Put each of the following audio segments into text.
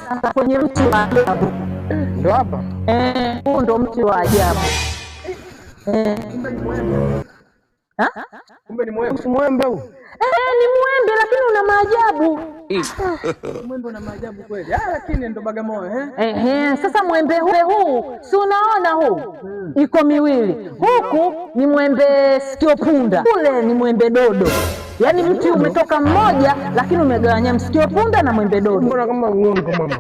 Sasa kwenye mti wa ajabu. Ndio hapa. Eh, huu ndo mti wa ajabu. Eh. Ha? Kumbe ni mwembe. Si mwembe huu. Eh, ni mwembe lakini una maajabu. Mwembe una maajabu kweli. Ah, lakini ndo Bagamoyo eh? Ehe, sasa mwembe huu si unaona huu iko miwili, huku ni mwembe sikio punda, kule ni mwembe dodo. Yaani mti umetoka mmoja, lakini umegawanya msikio punda na mwembe dodo. Mbona kama uongo mama?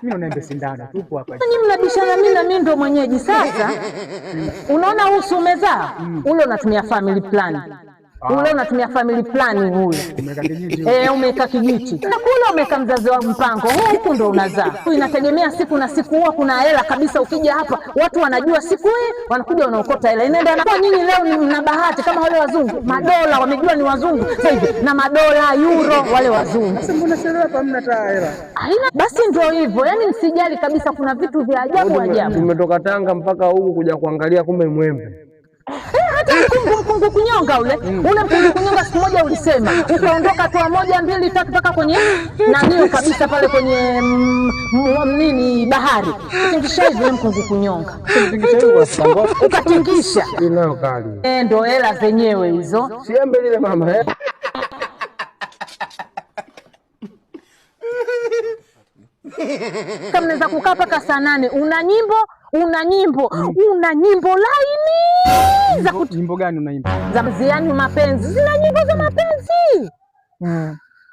Mimi naona embe sindano tupo hapa. Nyinyi mnabishana, mimi na mimi ndo mwenyeji. Sasa unaona huu si umezaa ule, unatumia family plan ule, unatumia family planning ule. Umeweka kijiji. Eh, umeweka kijiti na kule umeweka mzazi wa mpango, huku ndo unazaa. Inategemea siku na siku, huwa kuna hela kabisa. Ukija hapa watu wanajua siku hii, wanakuja wanaokota hela inaenda. Na kwa nyinyi leo ni mna bahati kama wale wazungu, madola wamejua ni wazungu sasa hivi, na madola euro wale wazungu. Sasa mbona sasa hapa hamna hata hela? Haina, basi ndio hivyo, yaani msijali kabisa, kuna vitu vya ajabu ajabu. Tumetoka Tanga mpaka huku kuja kuangalia, kumbe mwembe. Eh, hata mkungu kunyonga ule ule mkungu kunyonga, siku moja ulisema ukaondoka toa moja mbili tatu mpaka kwenye nanio kabisa pale kwenye nini bahari, tingisha hivi ule mkungu kunyonga ukatingisha. Inayo kali. Eh, ndo hela zenyewe hizo. Si embe lile mama eh? Kama mnaweza kukaa mpaka saa 8, una nyimbo una nyimbo una nyimbo laini za Nyimbo gani unaimba? Za yani mapenzi, zina nyimbo za mapenzi.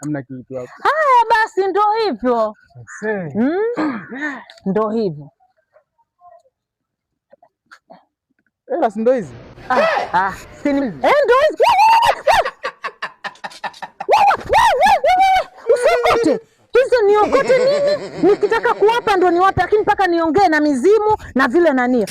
Hamna kitu hapo. Haya basi ndo hivyo. Sasa. Ndo hivyo. Hela si ndo hizi? Ah, ah, si ni eh, ndo hizi. Usiokote hizo, niokote nini? Nikitaka kuwapa ndo niwape, lakini mpaka niongee na mizimu na vile nani.